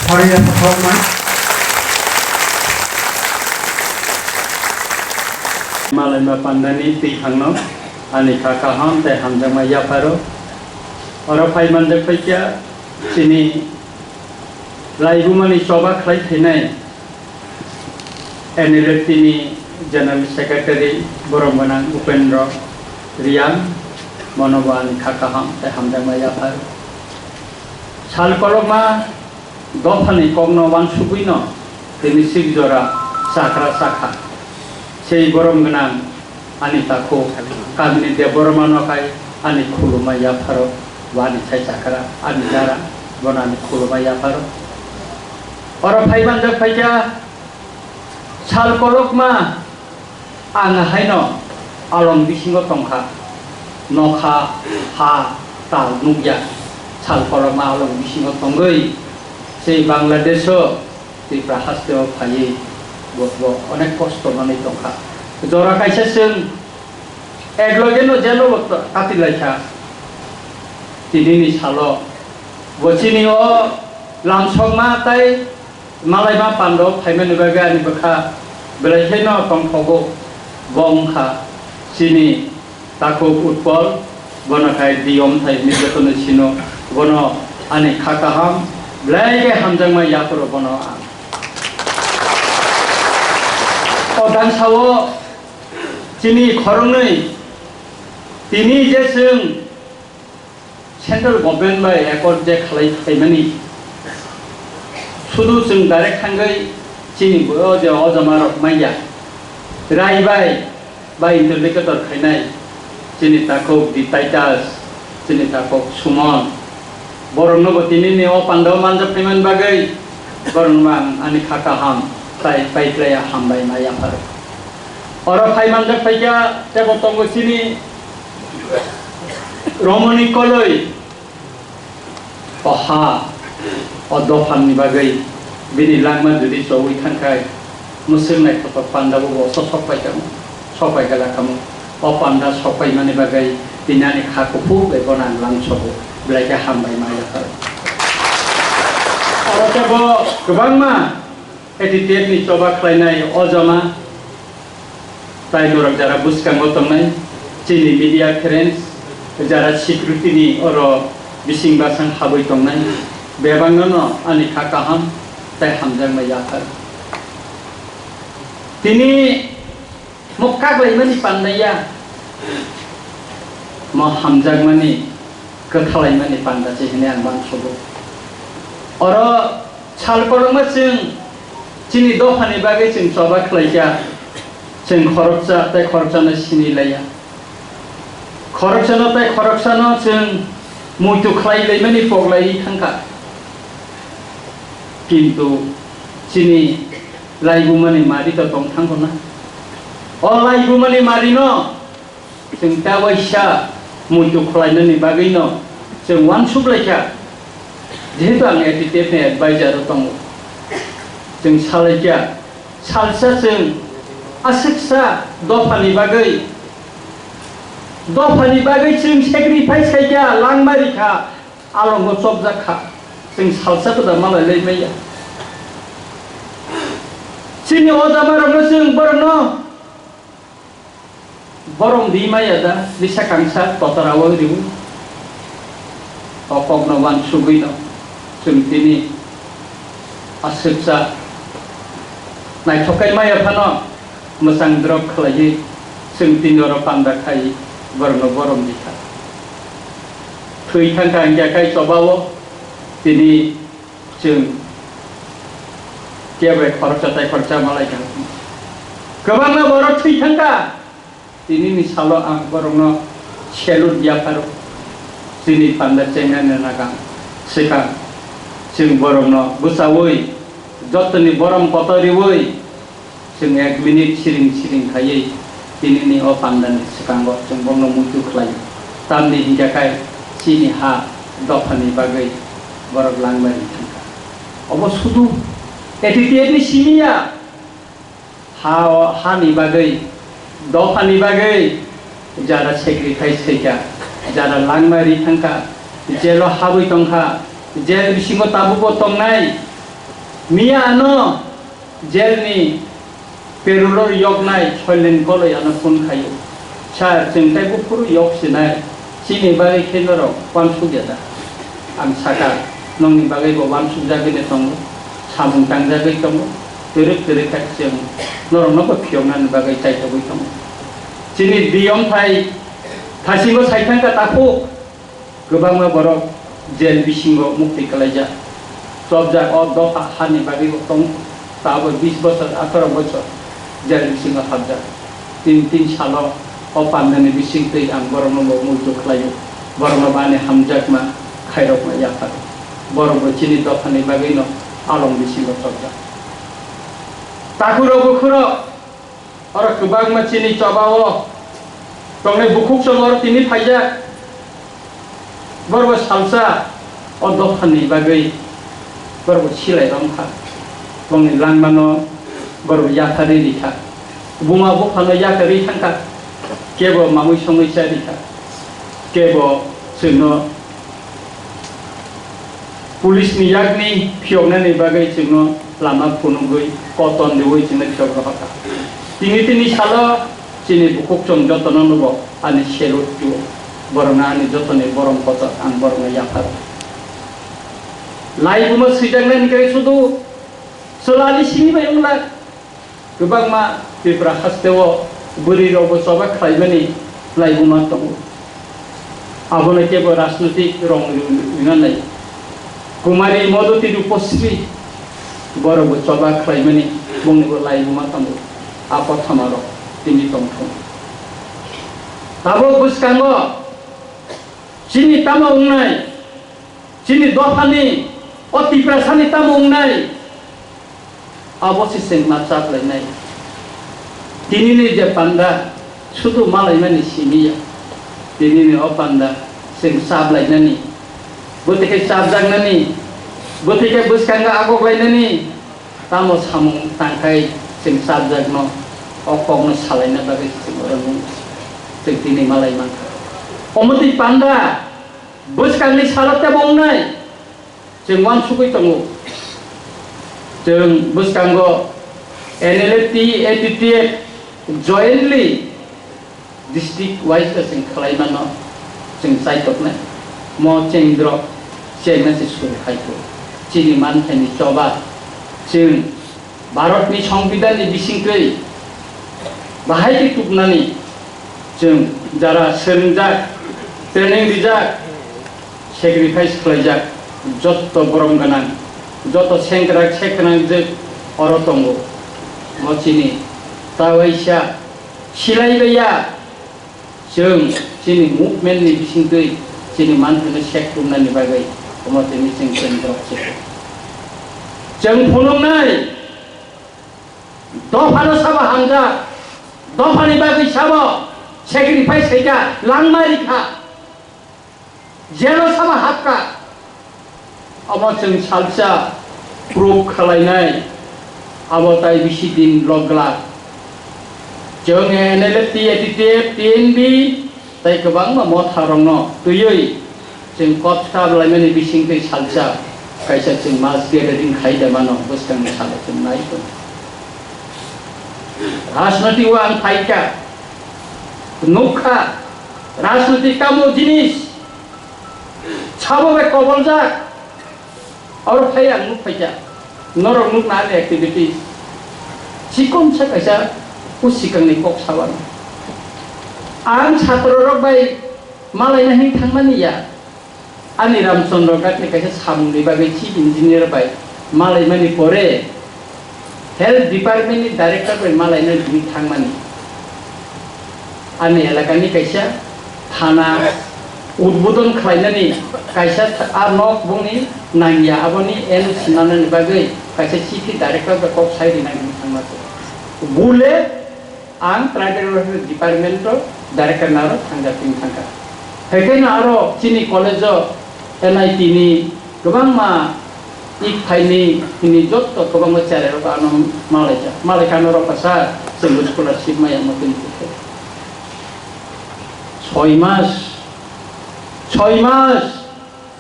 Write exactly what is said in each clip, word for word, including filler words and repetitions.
Phariya pathokma. Malaima pandani twi thangno ani kha kaham tei hamjakma yapharo. Oro phai manjak phaikha chini laibumani choba khlai phainai N L F T ni General Secretary borom gwnang Upendra Reang, bono bo ani kha kaham tei hamjakma yapharo. Sal kolokma dophani kokno uansugwino tini sik jora chakra chakha. Sei borom gwnang ani takhuk Kamini Debbarma no khai ani khulumma yapharo, bo ani sai chakra, ani dara, bono ani khulumma yapharo. Oro phai manjak phaikha sal kolokma ang haino along bisingo tongkha, nokha, ha, tal nukya, sal kolokma along bisingo tongwi sei Bangladesh-o Tripura haste o phaiwi bo, bo onek kosto manwi tongkha. Jora kaisa chwng ek loge no jelo bo kati laikha. Tinini salo bo chini o lamsokma tai malaima pando phaimani bagwi ani bwkha belai kheno tongthogo. Bo wngkha chini takhuk Utpal, bono khai diyom thai hinwi jotono sino, bono ani kha kaham, belai khe hamjakma yapharo bono ang. O dangsao chini khoroknwi tini je chwng Central Government bai accord je khlai phaimani, sudu chwng direct thangwi chini bo je o jama rok manya. Rai bai, bai interlocutor khainai chini takhuk Di Titus, chini takhuk Sumon. Borokno bo tinini o pandao manjak phaimani bagwi borokno ang ani kha kaham tai pai khlaiya hambai ma yapharo. Oro phai manjak phaikha tebo tongo chini Romoni koloi o ha, o dophani bagwi bini langma jodi chowi thangkhai, mwswk naithotok panda bo bo sosok pai tamo, sok pai gala kamo. O panda sok pai mani bagwi bini ani kha kuphuk bai bono ang lam sobo, belai khe hambai ma yapharo. Oro tei bo kwbangma A T T F ni choba khlainai o jama tai norok jara bwskango tongnai chini media friends, jara security ni oro bising basang habwi tongnai, bebakno no ani kha kaham tai hamjakma yaphar. Tini mo kaklaimani panda ya, mo hamjakmani, kwthalaimani panda se hwnwi ang uansugo. Oro sal kwbangma chwng chini dophani bagwi chwng choba khlaikha, chwng khoroksa tei khoroksano sini laiya. Khoroksano tei khoroksano chwng muitu khlai laimani pok laiwi thangkha. Kintu chini laibumani mari to tong thangkho na. O laibumani marino chwng ta waisa muitu khlainani bagwino chwng uansuk laikha. Jehetu ang A T T F ni advisor o tongo, chwng salaikha, salsa chwng aswksa dophani bagwi, dophani bagwi chwng sacrifice khaikha, langma rikha, alongo chopjak kha, chwng salsa kwtal malai lai maya. Chini o jamarokno chwng borokno borom di maya da, bisa kangsa kotora o riwi. O kokno uansugwino chwng tini aswksa naithok khe maya phano mwchang drop khlaiwi chwng tini oro panda khai borokno borom di kha. Thwi thangkha hwnkhe khai chobao tini chwng kebo khoroksa tai khoroksa malai kha. Kwbangma borok thwi thangkha. Tinini salo ang borokno salute yapharo. Chini panda chengnani nagang swkang chwng borokno bwchaui jotoni borom kotor riui chwng ek minute siring siring khaiwi tinini o pandani swkango chwng bono muitu khlai. Tamni hinkhe khai chini ha dophani bagwi borok langmani thangkha. Obo sudu A T T F ni simi ya. Ha o, hani bagwi, dophani bagwi jara sacrifice khaikha, jara langma ri thangkha, jelo habwi tongkha, Jail bisingo tabukbo tongnai. Miya ano jailni perulor yoknai Soilen Koloi ano phone khaio. Sir, chwng tei buphuru yok sinai. Chini bagwi khe norok uansuk ya da? Ang sakha, nokni bagwi bo uansuk jagwi no tongo. Samung tangjagwi tongo. Twrwk twrwk khe chwng norokno bo phiyoknani bagwi chaitogwi tongo. Chini biyong thai thasingo saithangkha takhuk. Kwbangma borok jail bisingo mukti kwlaijak, chopjak, o dopha hani bagwi bo tong, ta abo bis bosor, atharo bosor jail bisingo hapjak. Tin, tin salo o pandani bisingtwi ang borokno bo muitu khlaio, borokno bo ani hamjakma khairokma yapharo. Borok bo chini dophani bagwino along bisingo chopjak. Takhurok bukhurok, oro kwbangma chini chobao tongnai bukhuk chwng oro tini phaijak. Borok bo salsa o dophani bagwi borok bo silai romkha. Bongni langmano borok bo yapharwi rikha. Buma buphano yakarwi thangkha. Kebo mamui songwi cha rikha. Kebo chwngno Police ni yakni phiyoknani bagwi chwngno lama phunugwi koton riwi chwngno phiyok rohorkha. Tini tini salo chini bukhuk chwng jotono nugo ani salute tio. Borokno ani jotoni borom kotor ang borokno yapharo. Laibuma swijaknani khe sudu chwlani simi bai wngla. Kwbangma Tripura hasteo bwrwi rokbo choba khlaimani laibuma tongo. Abono kebo rajnotik rong ri-, rina nai. Kumari Modhuti Rupasri borokbo choba khlaimani bongnibo laibuma tongo. A kothoma rok tini tongthung. Tabuk bwskango chini tamo wngnai, chini dophani, o Tiprasani tamo wngnai, abo se chwng ma chaplainai. Tinini je panda sudu malaimani simi ya, tinini o panda chwng chaplainani, bwtwi khe chapjaknani, bwtwi khe bwskango agoklainani, tamo samung tangkhai chwng chapjakno, o kokno salaina bagwi chwng oro nung chwng tini malai mankha. Omo twi panda bwskangni salo tebo wngnai. Chwng uansugwi tongo. Chwng bwskango N L F T, A T T F jointly district wise no chwng khlai mano, chwng chaitoknai. Mo chwng drok chengna se suru hai kho. Chini manthaini choba chwng Bharatni Songbidanni bisingtwi bahai khe tubunani chwng jara swrwngjak, training rijak, sacrifice khlaijak jotto borom gwnang, jotto sengkrak sekrangjwk oro tongo. Mo chini ta waisa silai baiya. Chwng chini movement ni bisingtwi chini manthaino sek tubnani bagwi omo tini chwng chwng borok chikho. Chwng phunuknai dophano sabo hamjak, dophani bagwi sabo sacrifice khaikha, langma rikha, jelo sabo hapkha. Omo chwng salsa proof khlainai, abo tai bisi din lok glak. Chwng N L F T, A T T F, T N B tai kwbangma motha rokno twiwi chwng kok swkap laimani bisingtwi salsa kaisa chwng mass gathering khai da mano, bwskangni salo chwng nai tongo. Rajnoti o ang phaikha, nukha, rajnoti tamo jinis, sabo bai koboljak. Oro phai ang nuk phaikha, norok nukna ani activities. Chikon sa kaisa o sikangni kok sabano. Ang satro rok bai malaina hin thangmani ya. Ani Ramchandra Ghat ni kaisa samung ni bagwi chief engineer bai malaimani pore, Health Department ni Director bai malaina hinwi thangmani. Ani elaka ni kaisa thana udbodon khlainani kaisa th-, a nok bongni nangya, aboni N O C manani bagwi kaisa chithi Director bai kok sai rina hinwi thangma se. Bule ang Tribal Welfare Department o Director naro thangjak tini thangkha. Haikheno aro chini college o N I T ni kwbangma ik phaini hini jotto kwbangma cherai rok ano malaijak. Malaikha norok kasa chwngbo scholarship maya mo tini khe. Soi mas, soi mas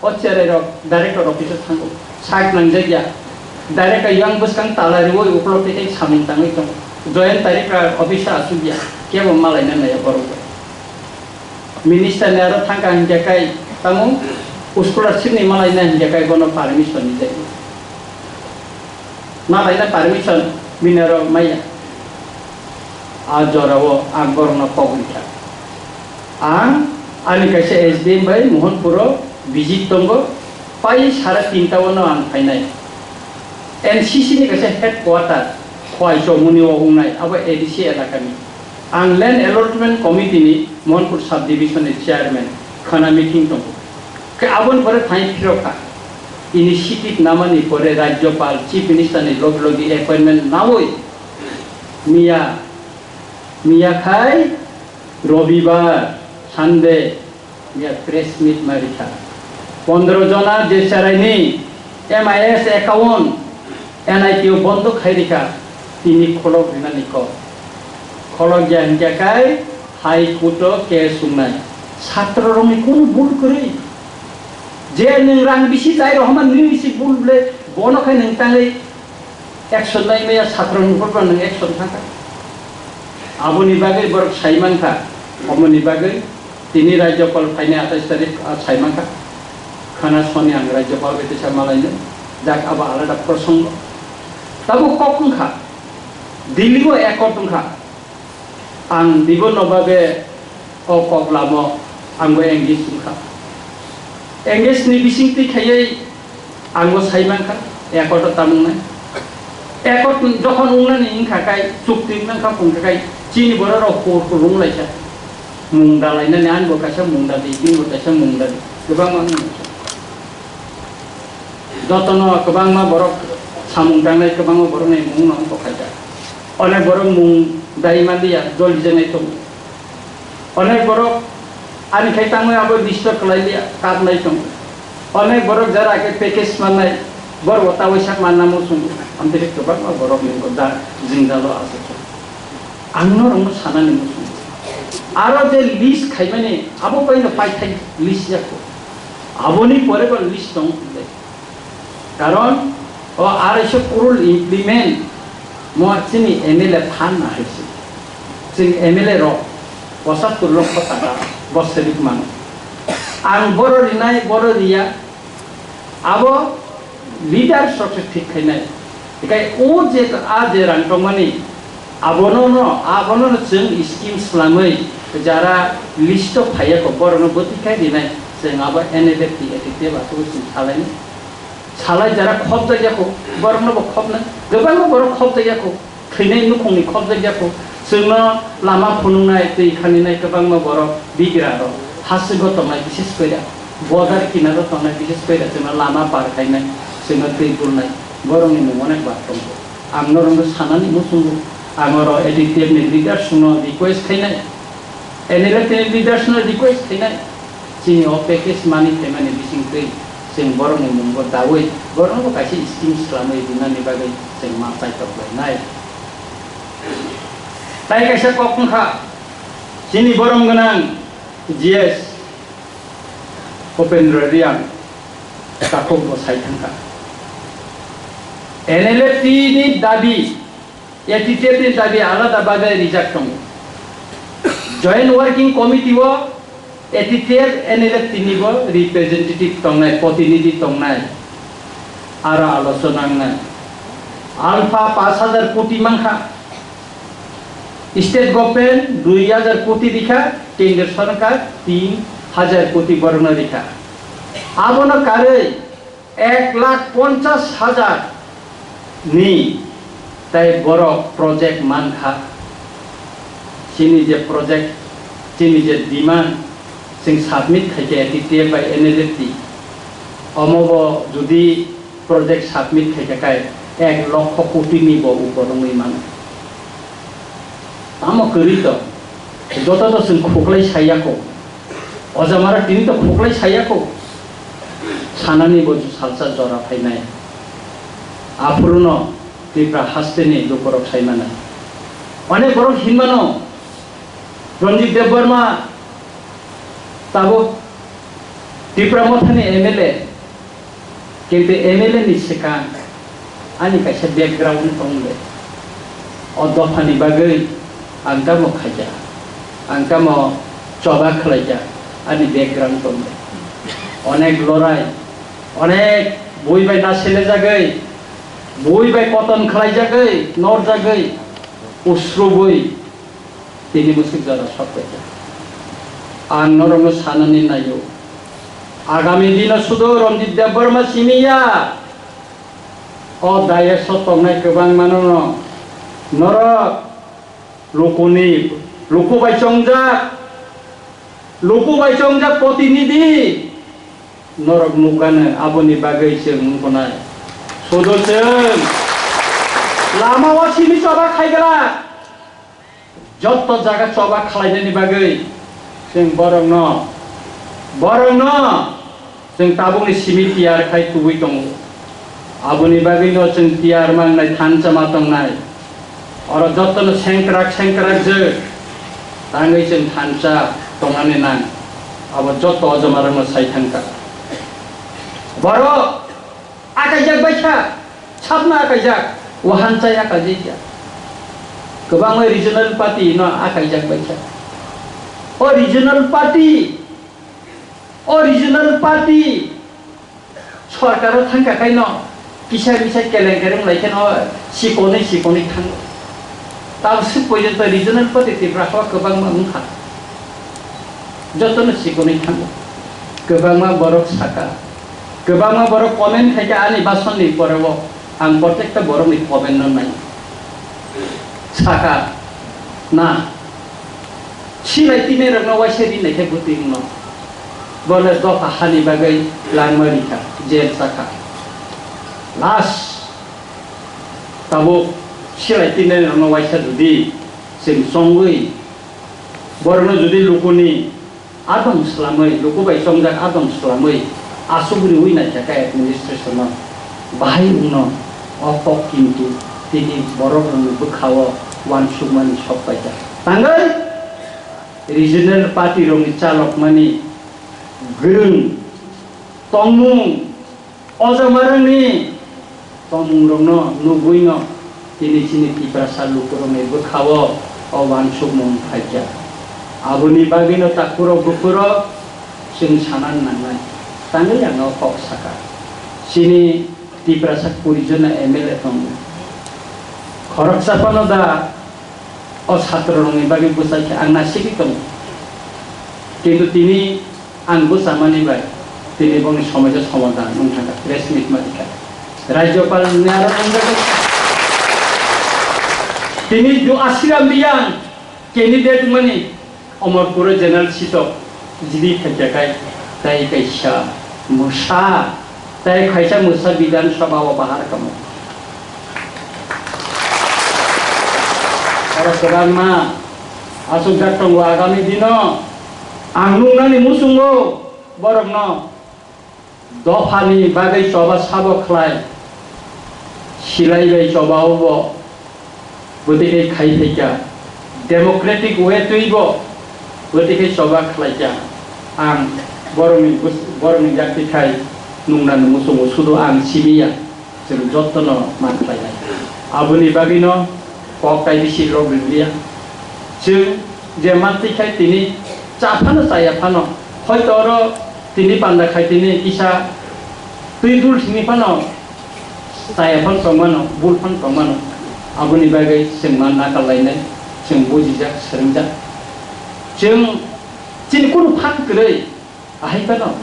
O cherai rok director office o thango. Sak nangjak ya. Director yang bwskang tala riwi uklok tei tei samung tangwi tongo. Joyant Tarikra office o asuk ya. Kebo malaina naiya borok bai. Minister ni aro thangka hinkhe kai tamo scholarship ni malaina hinkhe kai bono permission ni jai. Malaina permission bini aro maya. A jorao ang borokno kok rikha. Ang ani kaisa S D M bai Mohanpuro visit tongo, pai sara tinta o no ang phainai. N C C ni kaisa headquarter Khowaichomoni o wngnai, abo A D C elakani. Ang Land Allotment Committee ni Mohanpur Sub Division ni chairman, khana meeting tongo. Khe aboni pore thai phirokha. Initiative namani pore Rajyapal, Chief Minister ni logi logi appointment nawi miya, miya khai Robibar, Sunday, miya press meet ma rikha. Pondro jona je cheraini M I S account N I T o bondo khai rikha, tini kholok rinani kok. Kholok ya hinkhe kai High Court o case wngnai. Satro rokni kunu bul kwrwi. Je nwng rang bisi chai rohorma nini bisi bul ble bono khai nwng tangwi action nai maya satro ni bul nwng action thangkha. Aboni bagwi borok sai mankha, omoni bagwi tini Rajyapal phainai atais tarik, ah, sai mankha. Khana soni ang Rajyapal bai teisa malaino, jak abo alada prosongo. Tabuk kok wngkha, Delhi o accord wngkha. Ang bibo no babe o kok lamo ang bo engage wngkha. Engage ni bising twi khaiwi ang bo sai mankha, accord o tamung nai. Accord jokhon wngnani wngkha kai, chukti wngkha phungkha kai, chini borok rok hur hur wnglaikha. Mung da lainani, ani bo kaisa mung da di, bini bo kaisa mung da di, kwbangma wngkha. Jotono kwbangma borok samung tangnai, kwbangma borokni mungno wng kok khaijak. Onek borok mung dai manliya, joli janai tongo. Onek borok ani khai tangwi abo list o kwlai liya, kap nai tongo. Onek borok jara khe package mannai, borok bo tawi sak manna muchungo. Amtwiri kwbangma borok ni bo da jwngjalo aswk. Ang norokno sanani muchungo. Aro je list khaimani, abo bai no paithak list ya kho. Aboni pore bo list tong phunlai. Karon o arai so crore implement mo chini M L A phan na hai se. Chini M L A rok pochattor lokho taka bosorik mano. Ang boro rinai, boro riya, abo leaders rok se thik khainai. Ekai o je a je rang tongmani, abono no, abono no chwng scheme swlamwi jara list o phaiya kho, borokno bwtwi khai rinai, chwng abo N L F T A T T F aswk chwng salaini. Salai jara khopjakya kho, borokno bo khopnai, kwbangma borok khopjakya kho, thwinai nukhungni khopjakya kho, chwngno lama phunuknai, twi khaninai kwbangma borok bigra rok, haswgo tongnai bises koira, bodar kinaro tongnai bises koira, chwngno lama par khainai, chwngno twi bulnai, borokni mung onek bar tongo. Ang norokno sanani muchungo, ang oro A D T F ni leaders no request khainai, N L F ni leaders no request khainai, chini o package mani phaimani bisingtwi chwng borokni mungbo dawi, borokno bo kaisa scheme swlamwi rinani bagwi chwng ma chaitok lainai. Tai kaisa kok wngkha, chini borom gwnang G S Upendra Reang takhuk bo sai thangkha. N L F T ni dabi, A T T F ni dabi alada bagwi rijak tongo. Joint Working Committee o A T T F, N L F T ni bo representative tongnai, protinidhi tongnai, aro alochona wngnai. Alpha pash hajar koti mankha, state government dui hajar koti rikha, kendra sorkar tin hajar koti borokno rikha. Abono karwi ek lakh ponchash hajar ni tai borok project mankha. Chini je project, chini je demand, chwng submit khaikhe A T T F bai N L F T, omo bo jodi project submit khaikha khai ek lokho koti ni bo upor wngwi mano. Tamo kwrwi to, joto to chwng khuklai saya kho. Ojamara tini to khuklai saya kho. Sanani bo salsa jora phainai. Aphuruno Tripura hasteni lukurok sai manai. Onek borok hinmano, Ranjit Debbarma tabuk Tipra Mothani M L A, kintu M L A ni swkang ani kaisa background tong le. O dophani bagwi ang tamo khaijak, ang tamo choba khlaijak, ani background tong le. Onek lorai, onek bui bai nasilajagwi, bui bai koton khlaijagwi, norjagwi, usrubwi, tini mwswk jora sok paikha. Ang norokno sanani naio, agami dino sudo Ranjit Debbarma simi ya. O dais o tongnai kwbangmano no norok lukuni, luku bai chongjak, luku bai chongjak protinidhi norok nukgano, aboni bagwi chwng wngkha nai. Sudo chwng lama o simi choba khaigala. Jotto jaga choba khlainani bagwi chwng borokno, borokno chwng tabukni simi tiyar khai tubui tongo. Aboni bagwino chwng tiyar mangnai thansa ma tongnai. Oro jottono sengkrak sengkrak je tangwi chwng thansa tongnani nang. Abo jotto ojomarokno sai thangkha. Borok akaijak baikha, sabna akaijak, wahan chai akaijak ya. Kwbangma regional party no akaijak baikha. O regional party, o regional party sorkar o thangkha khaino kisa misa kelenkari wnglaikhe no sikonwi sikonwi thango. Tabuk swk porjonto regional party Tripura ha kwbangma wngkha. Jotono sikonwi thango. Kwbangma borok saka. Kwbangma borok comment khaikha ani basonni poreo. Ang protekta borokni comment no nai. Saka. Na. Silai tinairokno waisa rinai khe bwtwi wngno. Bole dopha hani bagwi langma rikha. Jail sakha. Last. Tabuk silai tinairokno waisa jodi chwng chongwi, borokno jodi lukuni adong swlamwi, luku bai chongjak adong swlamwi, aswk riwi naikha khe administration-o bahai wngno o kok, kintu tini borok rokni bwkha-o uansukmani sok paikha. Tangwi regional party rokni chalokmani gwrwng tongmung, o jaga rangni tongmungrokno nugwino tini chini Tiprasa lukurokni bwkha-o o uansukmung phaikha. Aboni bagwino takhurok bukhurok chwng sana nangnai. Tangwi ang o kok sakha. Chini Tiprasa kuri jona M L A tongo. Khoroksa phano da o chatrorokni bagwi bwsai khe ang nasigwi tongo. Kintu tini ang bwsamani bai tini bongni somosa somadhan wng thangkha, press meet ma rikha. Rajyapal ni aro wng thangkha. Tini do Asiram Riyang candidate mani Amarpur general seat o G D phaikha khai, tai kaisa mwsa, tai kaisa mwsa Bidhan Sabha o bahar kamo. Oro kwbangma aswk jak tongo agami dino. Ang nuknani muchungo borokno dophani bagwi choba sabo khlai, silai bai choba obo bwtwi khe khai phaikha, democratic way twibo bwtwi khe choba khlaikha. Ang borokni bus-, borokni yakti khai nuknani muchungo sudu ang simiya. Chwng jottono man khlainai. Aboni bagwino kok tai bisi rok rwliya. Chwng je mantwi khai tini cha phano chaya phano, hoito oro tini panda khai tini kisa twi dul thwngwi phano chaya phano tongmano, bul phano tongmano. Aboni bagwi chwng ma nakal lainai, chwng bujijak, swrwngjak. Chwng chini kunu phan kwrwi. Ahai phano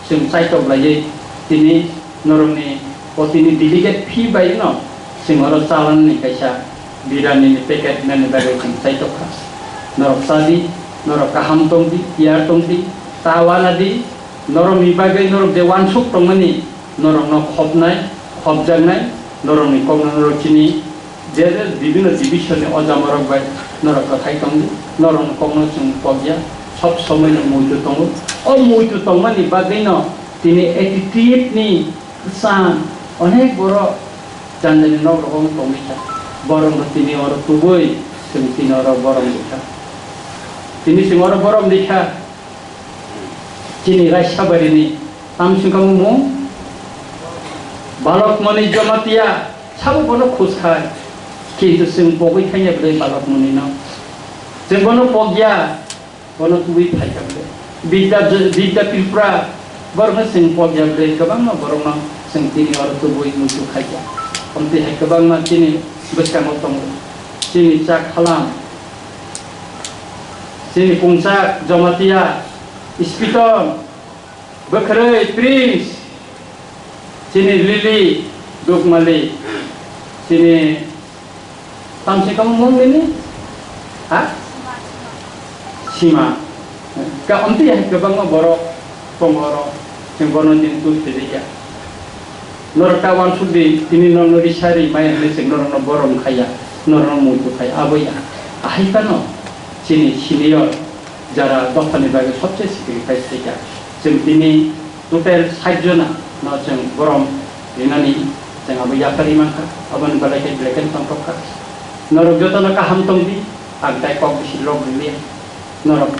chwng chaitok laiwi tini norokni o tini delegate fee bai no chwng oro chalanni kaisa biryani ni packet nani bagwi chwng chaitok kha. Norok cha di, norok kaham tong di, tiyar tong di, ta wana di, norokni bagwi norok je uansuk tongmani norokno khopnai, khopjaknai, norokni kokno norok chini je je bibhinno division ni o jamarok bai norok kwthai tong di, norok ni kokno chwng kok ya, sob somoi no muitu tongo. O muitu tongmani bagwi no tini attitude ni kwchang onek borok jani jani nok rogo wng tongwi kha. Borok no tini oro tubui chwng tini oro borom rikha. Tini chwng oro borom rikha. Chini Raisabari ni Tamswngkha mung Balokmoni Jamatia sabo bono khus khai. Kintu chwng pogwi thangya bwlai Balokmonino. Chwng bono pogya, bono tubui phaikha bwlai. Bidya, Bidya Tripura, borokno chwng pogya bwlai, kwbangma borokno chwng tini oro tubui muitu khaikha. Omtwi hai kwbangma chini bwskango tongo. Chini Chak Halam, chini Pungchak Jamatia, Spiton, Bwkhwrwi, Prince, chini Lily, Dukmali, chini tamsi tamo mung nini? Ha? Sima. Ka omti hai kwbangma borok tongo oro, chwng bono din tu sidi ya. Norok ta wansuk di, tini norokno risa ri maya hinwi chwng norokno borom khaiya, norokno muitu khaiya, abo ya. Ahai phano chini senior jara dophani bagwi sobse sacrifice khaikha. Chwng tini total sait jona no chwng borom rinani chwng abo yaphari mankha, aboni belai khe belai khe tongthok kha. Norok jotono kaham tong di, ang tai kok bisi lok riliya. Norok